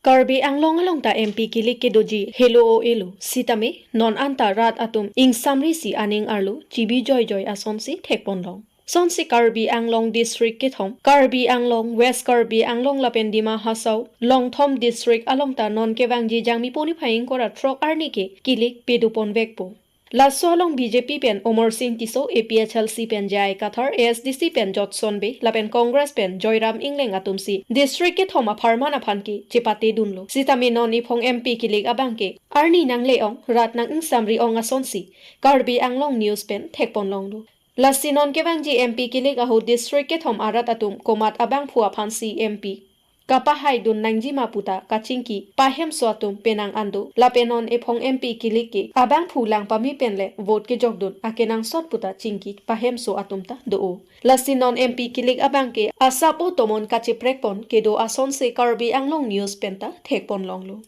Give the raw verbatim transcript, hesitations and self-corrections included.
Karbi Anglong along ta M P kilik kedoji helo o elo, sitame non anta rat atum ingsamri si aning arlo chibi joijoi asonsi thekponlong. Sonsi Karbi Anglong district kethom, Karbi Anglong, West Karbi Anglong lapen Dima Hasao, Longthom district along ta non kevangji Jangmi puni phai ingkoi ra throk arni ke kilik pedoponvekpo. Laso along B J P pen Omor Sing Tisso, A P H L C pen J I Kathar, A S D C pen Jotson Bey, lapen Congress pen Joyram Engleng atumsi district kethom apharman aphan ke chepatedunlo. Sitame non iphong M P kilik abang ke arni nangle-ong, rat nang-ingsamri-ong asonsi Karbi Anglong News pen thekponlonglo. Lasi non kevangji M P kilik ahut district kethom arat atum komat abangphu aphansi M P kapahaidun nangji ma puta kachingki pahemso atum penang an do. Lapen non iphong M P kilik ke abangphu lang pame pen le vote kejokdun akenangsot puta chingki pahemso atum ta do-o. Lasi non M P kilik abang ke asap o tomon kacheprekpon kedo asonsi Karbi Anglong News pen ta thekponlonglo.